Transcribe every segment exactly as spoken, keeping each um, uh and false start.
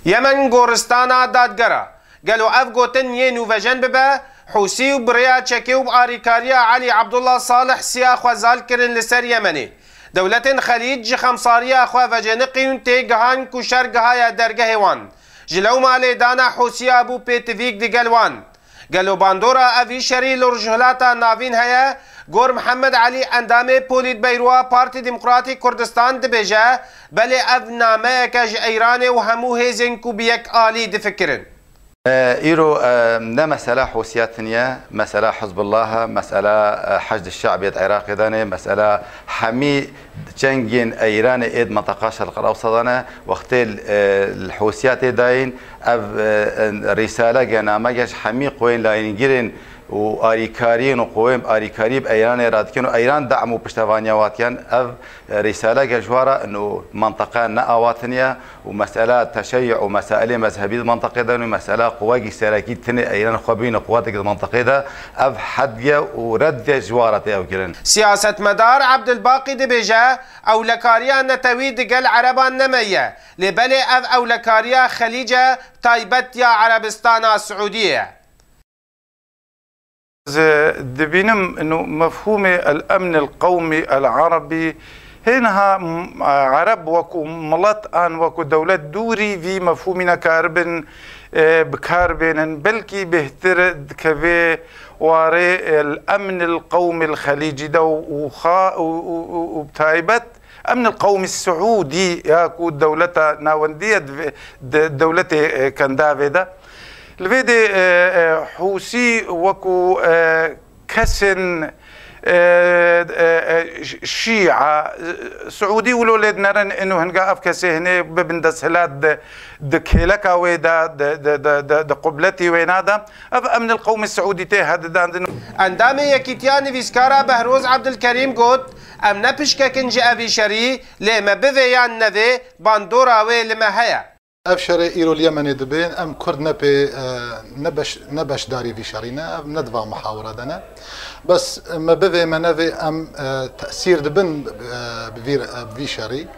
Yemen goristana dadgera. Gelo ev gotin yê nûvejen bibe? Hûsî û bi rêya çekê û bi arîkariya Elî Abdullah Salih siya xwe zal kirin li ser Yemenê. Dewletên Xelîc ji xemsariya xwe vecêniqîn û tê gihan ku şer gihaye dergehê wan. Ji lewma lêdana Hûsiya bû pêtivîk digel wan. Gelo bandora evî şerî li Rojhilata Navîn heye? Gor Mihemed Elî, endamê Polîtbeyroa Partî Demokratîk Kurdistan dibêje, belê ev nameyeke ji Eyranê û hemû hêzên ku bi yek alî difikirin. E, îro, e, ne mesela Hûsiya tiniye, mesela Hizbullah e, mesela, e, Heşd Şe'biyê di Iraqê de ne, mesela hemî cengên Eyranê ê di minteqa Şerq Ewseta de ne, wextê, e, li Hûsiya tê dayîn, ev, e, rîsale ge, name ge ji hemî quwên layîngirên û arîkariyên û quwên arîkarî bi Eyranê re dikin û Eyran dam û piştevaniya wa dikin, ev, e, rîsale ge ji wa re û minteqa ne awa tiniye û mesela teşeyyû û mesailê mezhebî di minteqê de û mesela quwegî serekî tinê Eyran xwe bîne quwetek di minteqê de, ev hed ye û red ye ji wa re tê ew kirin. Siyasetmedar Ebdulbaqî dibêje, ewlekariya netewî digel Ereban neme ye, lê belê ev ewlekariya Xelîc e, taybet ya Erebistana Siûdiyê ye. Ez dibînim ino mefhûmê el-emn el-qewmî el-erebî hêniha m-, ereb wekû milet an wekû dewlet dûrî vî mefhûmî nekaribin, e, bi kar bênin. Belkî bêhtir dikevê warê el-emn el-qewmî el-xelîcî de û, û xa-, û, û, û, û bi taybet Emn el-Qewmî Siûdî ya ku dewleta navendî ye di, di dewletê, e, Kendavê de. Li vê dê, e, e, Hûsî wekû, e, kesên, e, e, e, Şîa, e, Siûdî wilo lê dinerin ino hinga ev kesê hinê bibin desthilat di, di kêleka wê de, di, di, di, di, di qubletî wêna de. Ev Emn el-Qewmî Siûdî tê hedidandin. Endamê Yekîtiya Nivîskara Behroz Ebdilkerîm got, em ne pişkek in ji evî şerî, lê me bivê yan nevê, bandora wê li me heye. Ev şerê îro li Yemenê dibên, em Kurd ne pê, e, ne beş-, ne beşdarî vî şerî ne, em ne di va muhawira de ne. Bes me bivê me nevê, em, e, tesîr dibin, e, bi vî, e, bi vî şerî.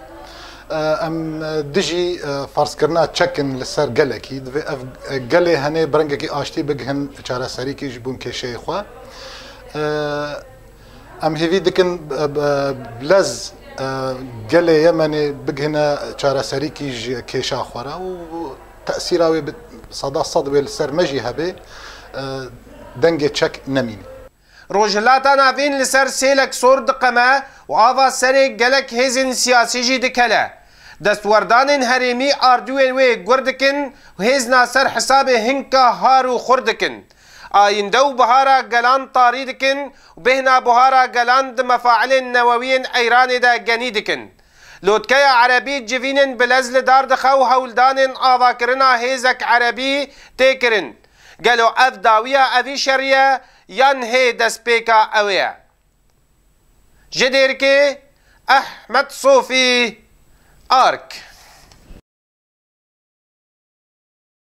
E, em, e, dijî, e, ferzkirina çek in li ser gelekî. Divê ev, e, gelê henê bi rengekî aştî bigihin çareserîkî ji bo kêşeyê xwe. E, Em hêvî dikin, e, e, lez, e, gelê Yemenê bigihine çareserîkî ji kêşa xwe re û tesîra wê bi seda sed wê li ser me jî hebe, e, dengê çek nemîne. Rojhilata Navîn li ser sêlek sor diqeme û ava serê gelek hêzên siyasî jî dikele. Destwerdanên herêmî ardûyên wê gur dikin û hêzna ser hesabê hinka har û xur dikin. Ayînde û bihara gelan tarî dikin û bêhna buhara gelan di mefailên newewiyên Eyranê de genî dikin. Lotkeya erebî civînên bilez li dar dixe û hewldanên avakirina hêzek erebî tê kirin. Gelo ev dawiya evî şerî ye yan hê destpêka ew ê ye? Ji Dêrikê, Ehmed Sofî, Ark.